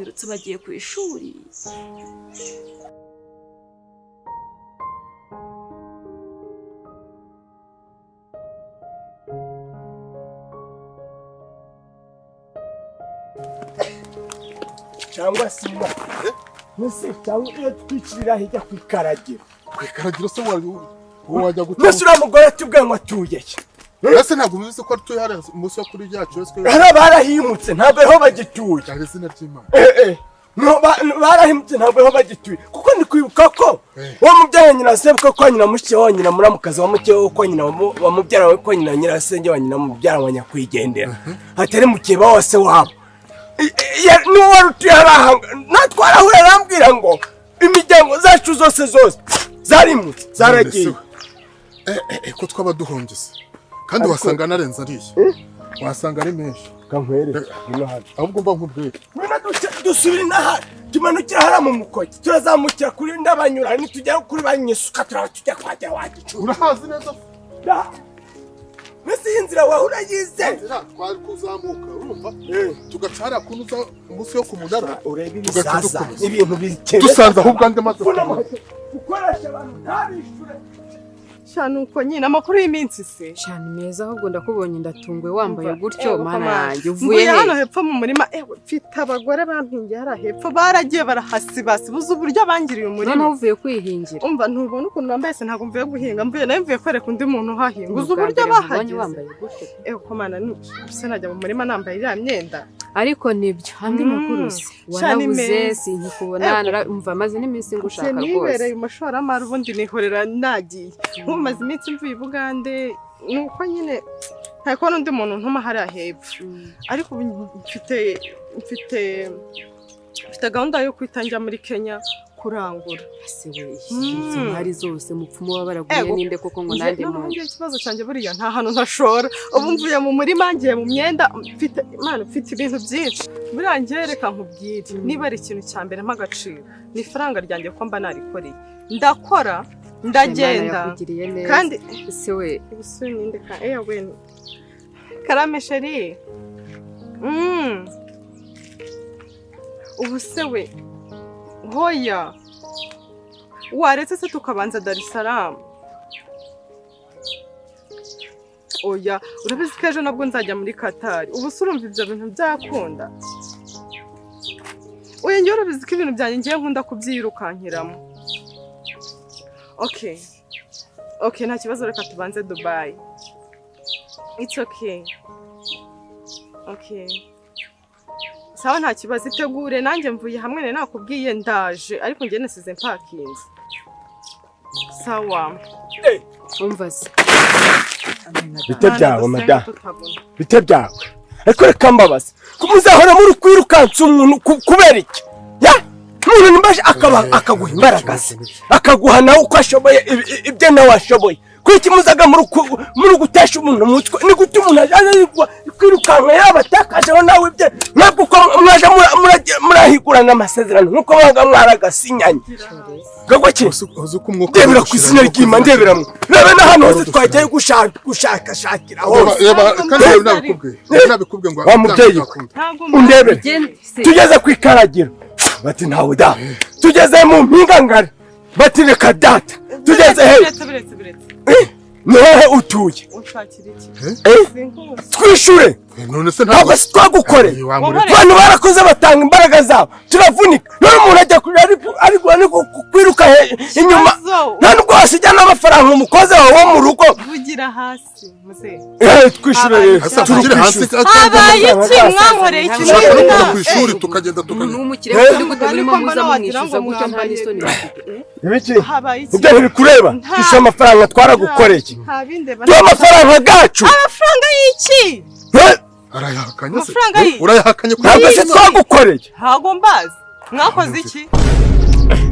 Birutse bagiye ku ishuri. Cyangwa simba nese cyangwa iyo twicirira hirya ku ikaragiro. Ku ikaragiro se wajya guta? Nese uriya mugore atubwiye ngo atuye he? Ese ntabwo ubizi ko atuye hariya munsi yo kuri ryacu? Hariya barahimutse ntabwo ariho bagituye. Cyangwa izina ry'Imana. Barahimutse ntabwo ariho bagituye. Kuko ndi kwibuka ko uwo mubyeyi nyina sebukwe kwa nyina mushiki wa nyina muramukazi wa muke we kwa nyina wa mubyara we kwa nyina nyirasenge wa nyina mubyara wa nyakwigendera hatari mukeba wose wabo. N'uwari utuye hariya natwe arahura arambwira ngo imiryango zacu zose zose zarimutse zaragiye. Ko twaba duhombye se? Kandi wasanga narenze ariya. Wasanga ari menshi. Kankwereke ngwino hano. Ahubwo mba nkubwire. Ngwino dusubire inaha tumanukira hariya mu mukoki turazamukira kuri ndabanyura nitugera kuri banyisuka turaba tujya kwajya wagicu. Urahazi neza? Mbese iyi nzira wawe urayize? Twari kuzamuka urumva tugaca hariya kunuza munsi yo ku munara. Urebe ibisaza n'ibintu bikeye. Dusanze ahubwo andi maze gukoresha abantu ntabishure. Shana uko nyine amakuru y'iminsi se. Shana meza ahubwo ndakubonye ndatunguwe wambaye gutyo mana yanjye uvuye he? Hano hepfo mu murima mfite abagore bampingiye hariya hepfo baragiye barahasibasi buze uburyo bangiriye umurima. Noneho uvuye kwihingira. Umva ntubona ukuntu nambaye se ntabwo mvuye guhinga mvuye nawe mvuye kwereka undi muntu uhahinga uzi uburyo bahageze. Ko mana se najya mu murima nambaye iriya myenda. Ariko nibyo andi makuru se warabuze sinkikubona umva maze n'iminsi ngushaka rwose. Nibereye umushoramari ubundi nihorera nagiye. Nkubu maze iminsi mvuye i Bugande nuko nyine nta kubona undi muntu ntuma hariya hepfo. Ariko ubu mfite gahunda yo kwita njya muri Kenya kurangura. Ese we izo mari zose mupfumu baba baraguye ninde koko ngo nande mu. None ikibazo cyanjye buriya nta hantu ntashora. Ubu mvuye mu murima ngiye mu myenda mfite Imana mfite ibintu byinshi. Buriya ngiye reka nkubwire niba ari ikintu cya mbere mpa agaciro ni ifaranga ryanjye ko mba narikoreye. Ndakora ndagenda kandi ese we ubuse ninde ka we karame sheri ubuse we hoya waretse se tukabanza Dar es Salaam. Oya urabizi ko ejo nabwo nzajya muri Qatar. Ubu se urumva ibyo bintu byakunda? Oya njye urabizi ko ibintu byanjye ngiye nkunda kubyirukankiramo. Okay. Okay, nta kibazo reka tubanze Dubai. It's okay. Okay. Sawa nta kibazo itegure nanjye mvuye hamwe ne nakubwiye ndaje ariko ngiye nasize mpakinze. Sawa. Umva se. Bite byawe mada. Bite byawe. Ariko reka mbabaze. Kumuzahora muri kwirukansa umuntu kubera iki? Ya? Umuntu nimbaje akaba akaguha imbaraga ze. Akaguha nawe uko ashoboye ibyo nawe ashoboye. Kuki muzaga muri gutesha umuntu umutwe? Ni gute umuntu aje kwirukanka yabatakajeho nawe ibye? Ntabwo uko mwaje murahigurana amasezerano nkuko mwanga mwaragasinyanye. Gagwaki ndebera ku izina ry'Imana ndebera mwe. Reba na hano hose twagiye gushakashakira hose. Reba kandi nabikubwiye ngo wa mubyeyi undebere. Tugeze ku ikaragiro bati ntawe da. Tugeze mu mpinga ngari bati reka data. Tugeze he? Ni hehe utuye? Twishure. Ntabwo twagukoreye. Abantu barakoze batanga imbaraga zabo turavunika. None umuntu ajya ari kwiruka inyuma nta nubwo wasijya n'amafaranga umukozi wawe wo mu rugo. Vugira hasi muze. Twishure rero. Habaye iki mwankoreye iki? Ku ishuri tukagenda tukagenda. N'umukire kuri gute murimo muza mumwishyuza gutyo nta n'isoni mufite. Ibiki? Ibyo ntibikureba. Twishyura amafaranga twaragukoreye. Duhe amafaranga gacu. Amafaranga y'iki? Arayahakanye se? Urayahakanye ko ntabwo se twagukoreye? Ntabwo mbazi. Mwakoze iki?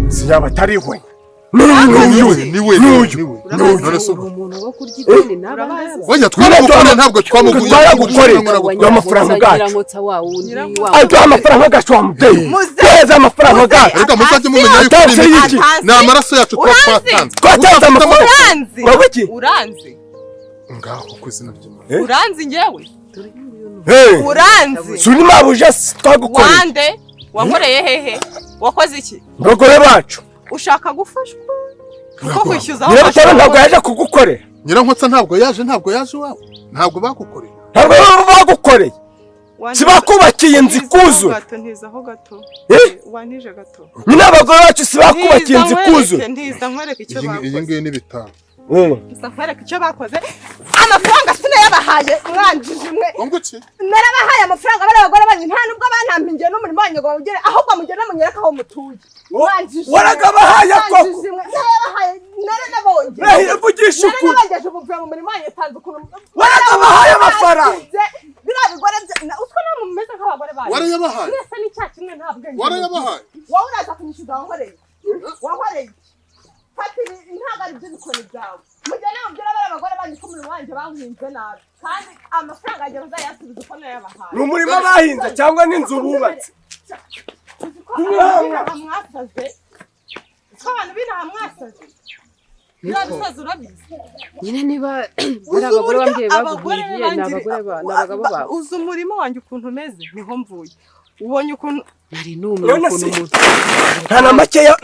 Si yaba atari we. Niwe. Umuntu wo kurya ideni n'abana. Oya twaragukoreye ntabwo twamuguye. Twaragukoreye amafaranga gacu. Aduha amafaranga gacu wa mubyeyi. Duheze amafaranga gacu. Reka muzajye mumenya yuko ari ni amaraso yacu twatanze. Twatanze amafaranga. Uranzi. Ngaho ku izina ry'Imana. Uranzi njyewe. Uranzi. Suri mabuje twagukoreye. Wande. Wankoreye hehe? Wakoze iki? Abagore bacu. Ushaka gufashwa? Ko kwishyuza aho Nyirabutare ntabwo yaje kugukorera. Nyirankotsa ntabwo yaje, ntabwo yaje iwawe. Ntabwo bagukoreye. Ntabwo bagukoreye. Si bakubakiye inzu ikuzura. Ntizaho gato. Wantije gato. Nyine abagore bacu si bakubakiye inzu ikuzura. Ntiza nkwereke icyo bakoze. Iyi ngiyi ni 5. Ntiza nkwereke icyo bakoze. Amafaranga sinayabahaye mwanjije mwe. Ngo iki? Narabahaye amafaranga bari abagore banyu nta nubwo bantampingiye n'umurimo wanyu ngo bawugere, ahubwo mugende munyereke aho mutuye. Mwanjije. Waragabahaye koko. Narabahaye, naranabonye. Rahira mvugisha ukuri. Narabageje ubuvuye mu murimo wanyu tanze ukuntu. Waragabahaye amafaranga. Biriya bigore utwo namwe mumeze nk'abagore banyu. Warayabahaye. Mwese ni cya kimwe nta bwenge. Warayabahaye. Wowe uraza kunyishyuza wankoreye. Wankoreye. Fata ntabwo ari byo bikoni byawe. Mugende mubwire abari abagore banyu ko umurimo wanjye bawuhinze nabi. Kandi amafaranga yanjye bazayasubiza uko nayabahaye. Ni umurima bahinze cyangwa n'inzu bubatse? Abantu mwasaze. Ko abantu b'inaha mwasaze. Nyine niba ari abagore bambwiye baguhiye, ni abagore ba ni abagabo bawe. Uzi umurimo wanjye ukuntu umeze, niho mvuye. Ubonye ukuntu nari numiwe ukuntu umuntu nta na makeya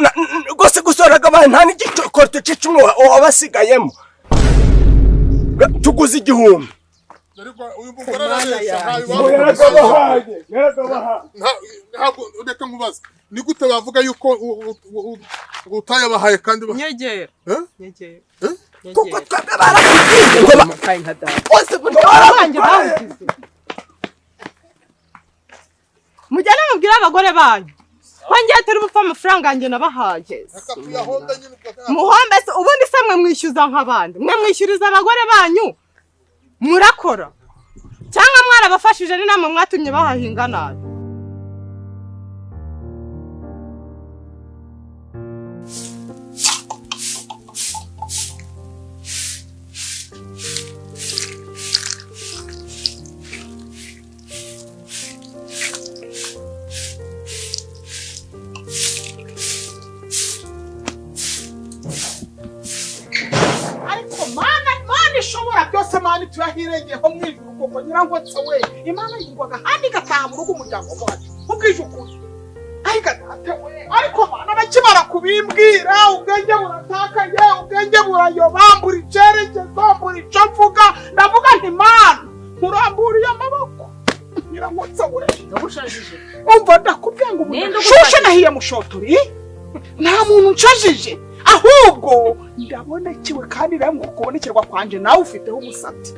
rwose gusoraga abantu nta n'igikoroto c'icumi wabasigayemo. Tuguze 1000. Uyu mugore arabeshya, ntabwo reka nkubaze. Ni gute bavuga yuko utayabahaye kandi nyegera? Nyegera. Kuko twebwe barakubwiye ngo uzi uburyo wanjye bawugize. Mujyane mubwire abagore banyu ko ngiye turi bupfa amafaranga yanjye nabahaye. Muhombe se ubundi se mwe mwishyuza nk'abandi? Mwe mwishyuriza abagore banyu murakora cyangwa mwarabafashije ni namwe mwatumye bahahinga nabi? Byose mani turahirengeho mwijuru koko Nyirankotsa we. Imana yingwaga handi igataha mu rugo umuryango wacu ubwije ukuri. Ariko data we, ariko mana bakimara kubimbwira ubwenge buratakaye, ubwenge burayoba, mbura icyerekezo, mbura icyo mvuga, ndavuga nti Mana nkuramburiye amaboko. Nyirankotsa we, ndagushajije. Umva ndakubwiye ngo shushe nahiye mushotori, nta muntu nshajije. Ahubwo ndabonekewe kandi rero kubonekerwa kwanje nawe ufiteho umusatsi.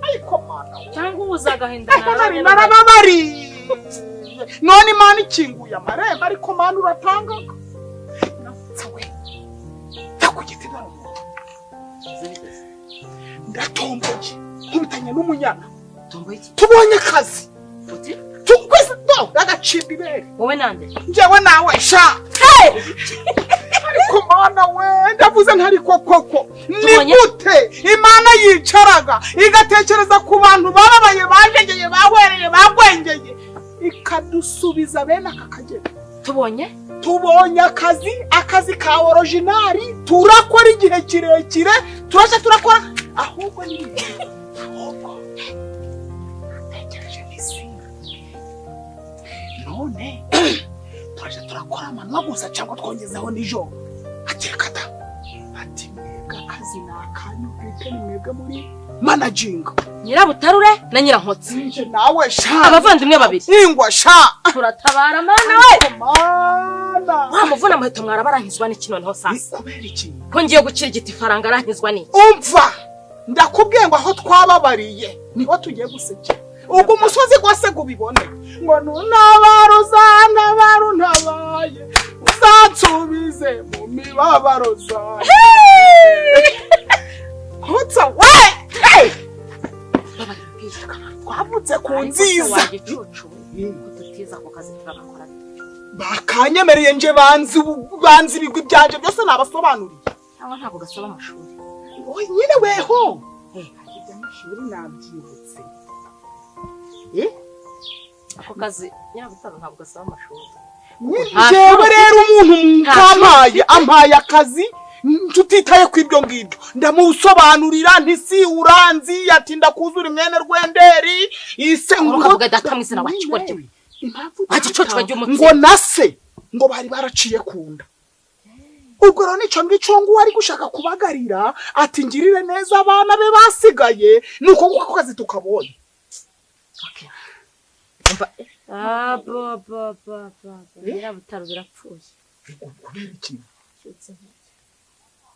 Ariko Mana cyangwa uzagahinda narababari. None Imana ikinguye amarembo, ariko Mana uratangaga. Natsawe ndakugite narumuntu. Ndatomboye nkubitanye n'umunyana. Tomboye iki? Tubonye akazi. Uti? Tukwese do agacibwa ibere. Wowe nande? Njyewe nawe sha. Ariko Mana we, ndavuze ntari koko. Ni gute Imana yicaraga igatekereza ku bantu bababaye, bajegeye, bahwereye, bagwengeye, ikadusubiza bene aka kageni? Tubonye akazi, akazi ka originali, turakora igihe kirekire, turaje turakora ahubwo ni ahubwo natekereje n'isi. None turaje turakora amanywa gusa cyangwa twongezeho nijoro? Atekata ati mwebwe akazi ni akanyu bwite, ni mwebwe muri managing. Nyirabutarure na Nyirankotsa. Nje nawe sha. Abavandimwe babiri. Ingwa sha. Turatabara Mana we. Mana. Wa muvuna muheto mwarabarankizwa n'iki noneho sasa? Kubera iki? Ko ngiye gukira igiti faranga arankizwa n'iki? Umva ndakubwiye ngo aho twababariye niho tugiye gusekera. Ubwo umusozi gwase gubibone ngo nunabaro zanabaro ntabaye uzansubize mu mibabaro zawe. Kotsa we! Twavutse ku nziza. Kututiza ku kazi turabakora. Bakanyemereye nje banzi ibigwi byanje byose nabasobanuriye. Cyangwa ntabwo gasaba amashuri. Oye nyine weho. Iby'amashuri nabyibutse. Ako kazi Nyirabutare ntabwo gasaba amashuri. Njyewe rero umuntu nkampaye ampaye akazi tutitaye ku ibyo ngibyo, ndamusobanurira nti si uranzi, ati ndakuzura imwene rwenderi ise ukavuga data mwizina wa kigoryi. Impamvu ngo nase ngo bari baraciye kunda. Ubwo rero nico ngico ngo ari gushaka kubagarira ati ngirire neza abana be basigaye nuko kuko kazi tukabonye. Okay. Ah ba ba ba ba. Nyirabutaro birapfuye. Kubera iki?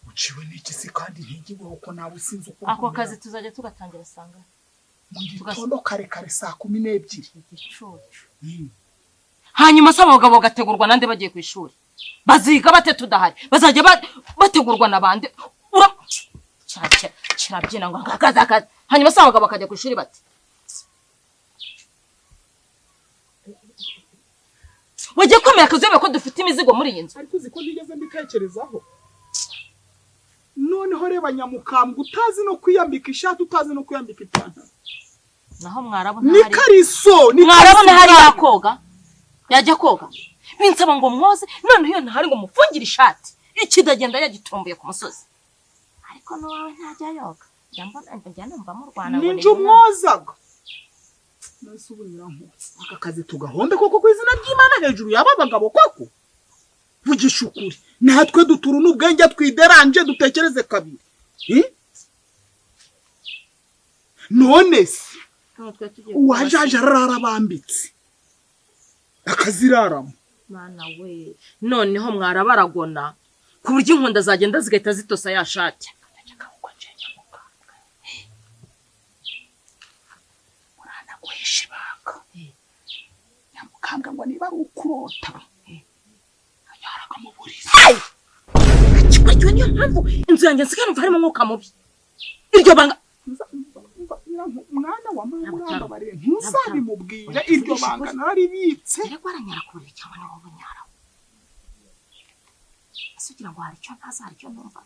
Uciwe n'iki se kandi ntigiweho ko nawe sinzi uko. Ako kazi tuzajya tugatangira sanga. Mu gitondo kare kare saa 12. Igicucu. Hanyuma se abagabo bagategurwa nande bagiye ku ishuri. Baziga bate tudahari. Bazajya bategurwa nabande. Ura kirabyina ngo akaza. Hanyuma se abagabo bakajya ku ishuri bati. Wagiye kwemera akazi ko dufite imizigo muri iyi nzu. Ariko uzi ko ntigeze mbitekerezaho. Noneho reba nyamukambwe utazi no kwiyambika ishati utazi no kwiyambika ipantaro. Naho mwarabona hari. Ni kariso, ni mwarabona hari yakoga. Yajya koga. Binsaba ngo mwoze none iyo ntahari ngo mufungire ishati. Ikidagenda yagitomboye ku musozi. Ariko n'uwawe ntajya yoga. Ndambona njya numva mu Rwanda ngo ni umwozaga. Nase ubu nyiranko aka kazi tugahombe koko ku izina ry'Imana hejuru y'aba bagabo koko. Vugisha ukuri natwe dutura n'ubwenge twideranje dutekereze kabiri. None se uwajaje arara bambitse akaziraramo. Mana we noneho mwarabaragona ku buryo inkunda zagenda zigahita zitosa ya shati. Nyamukambwe ngo niba ari ukurota anyaraga mu buriri. Akikwagiwe niyo mpamvu inzu yanjye nsigaye numva harimo umwuka mubi. Iryo banga mwana wa mama bari ntuzabimubwira iryo banga nararibitse. Yego aranyara ku buriri cyangwa nawe ubunyara. Ese ugira ngo hari icyo ntazi hari icyo numva.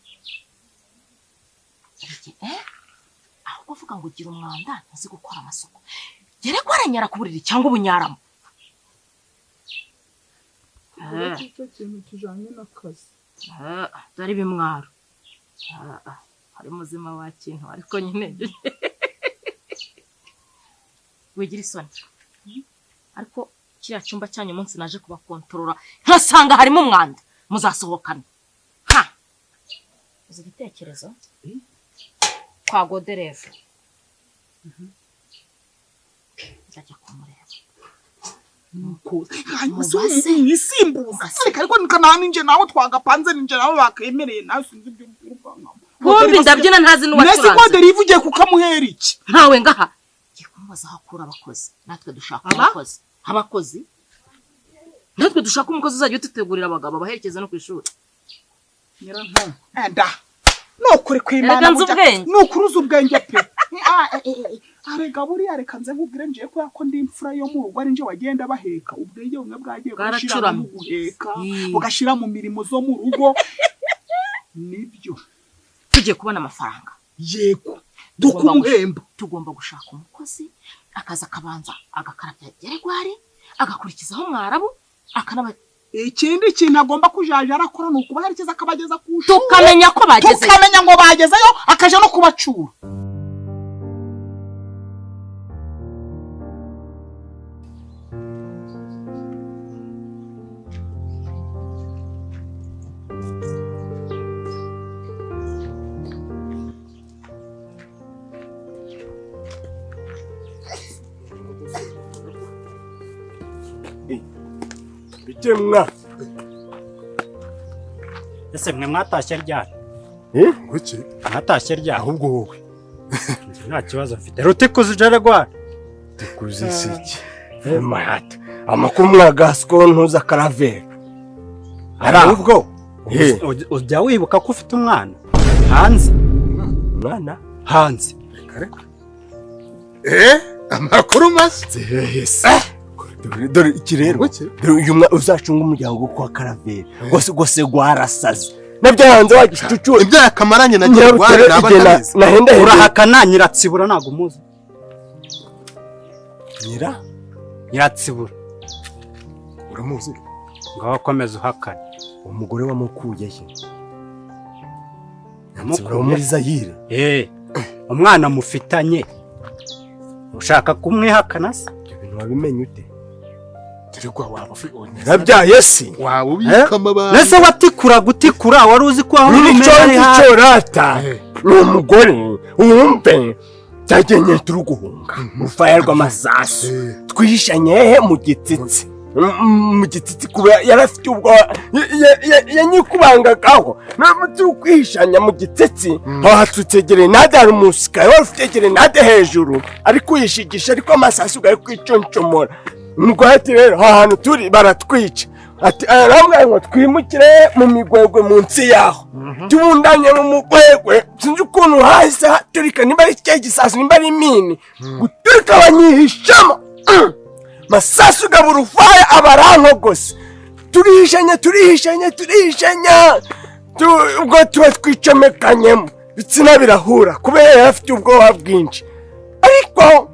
Ahubwo uvuga ngo ugira umwanda ntuzi gukora amasuku. Yereko aranyara ku buriri cyangwa ubunyaramo. Icyo kintu kijanye n'akazi. Dore bimwaro. Hari muzima wa kintu ariko nyine wigira isoni. Ariko kiriya cyumba cyanyu umunsi naje kubakontorora nkasanga harimo umwanda muzasohokana. Ha! Uzi igitekerezo? Kwa Godereva. Nzajya kumureba. Nuko hanyuma mwisimbuza reka ariko nkanana ninje nawe twagapanze ninje nawe bakemereye nawe sinzi ibyo urukangamo. Kumbi ndabyina ntazi n'uwacuranze. Nese Goderiva ugiye kukamuhera iki? Ntawe ngaha. Ngiye kumubaza aho akura abakozi. Natwe dushaka abakozi. Abakozi? Natwe dushaka umukozi uzajya ututegurira abagabo abaherekeza no ku ishuri. Nyiranko. Enda. Nukuri kwimana nukuruza ubwenge pe. Arega buriya reka nze nkubwire ngiye kubera ko ndi imfura yo mu rugo ari nje wagenda baheka ubwenge bumwe bwagiye bugashira mu guheka bugashira mu mirimo zo mu rugo. Nibyo tugiye kubona amafaranga. Yego dukumuhemba. Tugomba gushaka umukozi akaza akabanza agakarabya geregwari agakurikizaho mwarabu akanaba. Ikindi kintu agomba kujaja arakora ni ukubaherekeza akabageza ku shuri. Tukamenya ko bagezeyo. Tukamenya ngo bagezeyo akaja no kubacura. Bitemwa. Ese mwe mwatashye ryari? Kuki? Mwatashye ryari? Ahubwo wowe. Nta kibazo mfite. Rutikuzi Jaguar. Tikuzi siki. Mahata. Amakuru mwagasko ntuza karavera. Ahubwo ujya wibuka ko ufite umwana hanze. Umwana hanze. Reka. Amakuru mashya. Yes. Dore iki rero dore uyu uzacunga umuryango kwa Karavera gose gose gwarasaze nabyo hanze wagicucu ibyo yakamaranye na Gerwari nabatabizi nahenda urahakana Nyiratsibura ntago umuzi. Nyiratsibura uramuzi ngaho komeza uhakane. Umugore wamukuye he? Nyiratsibura wo muri Zaire. Umwana mufitanye ushaka kumwihakana se? Ibyo bintu wabimenye ute? Geregwa waba ufite Nabyaye si waba ubika amabanga. Nese watikura gutikura wari uzi ko aho nicyo umena ari hafi. nicyo rata ni umugore wumve cyagenye turi guhunga urufaya rw'amasasu twihishanye hehe mu gitsitsi mu gitsitsi kuba yarafite ubwoba yanyikubangagaho ntabwo turi kwihishanya mu gitsitsi aho hatutse gerenade hari umusirikare wari ufite gerenade hejuru ari kuyishigisha ariko amasasu ari kwiconcomora umugore ati rero aho hantu turi baratwica ati arambwira ngo twimukire mu migwegwe munsi yaho tubundanye mu mugwegwe sinzi ukuntu hahise haturika niba ari cya gisasu nimba ari mini guturika banyihishamo masasu gabura urufaya abarankogose turihishanya turihishanya turihishanya ubwo tuba twicomekanyemo ibitsina birahura kubera yari afite ubwoba bwinshi ariko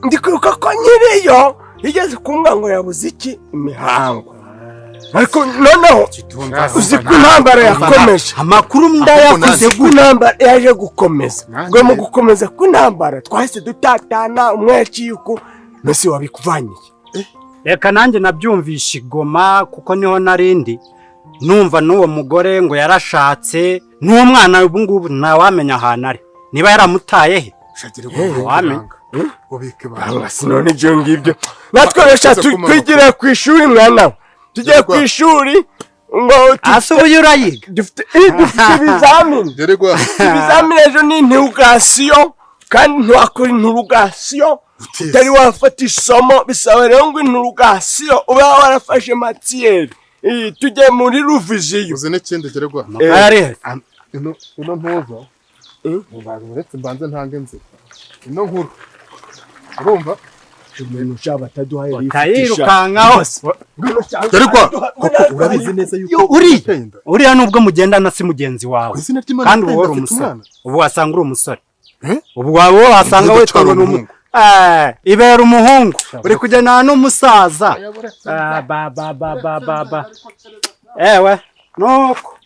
ndikwibuka ko nyiriyo yigeze kumbwira ngo yabuze iki imihango ariko noneho uzi ko intambara yakomeje amakuru ndayakoze uzi ko intambara yaje gukomeza ubwo mu gukomeza kw'intambara twahise dutatana umwe yaciye uku mbese wabikuvaniye. Reka nanjye nabyumvisha igoma kuko niho narindi numva n'uwo mugore ngo yarashatse n'uwo mwana ubu ngubu ntawamenya ahantu ari niba yaramutaye he Geregwa ubika ibanga. Banga sinone ibyo ngibyo natwe rero twigira ku ishuri mwana we tugiye ku ishuri ngo ase ubu yo urayiga dufite ibizamini Geregwa ibizamini ejo ni interugasiyo kandi ntiwakora interugasiyo utari wafata isomo bisaba rero ngo interugasiyo ube warafashe matiyeri tujye muri ruviziyo uzi n'ikindi Geregwa ari he ino ino ntuza uretse mbanze ntange inzira ino nkuru urumva umuntu ushaka bataduhaye utayirukankaho Geregwa koko urabizi neza yuko uriya uriya nubwo mugendana si mugenzi wawe Ku izina ry'Imana kandi ubu Penda wari afite umusore umwana. ubu wasanga uri umusore Eh? ubu waba wasanga Ubwo witwa ngo cyari ni umuhungu. Ibera umuhungu uri kugendana n'umusaza. Ah, ba ba ba ba ba ba ewe nuko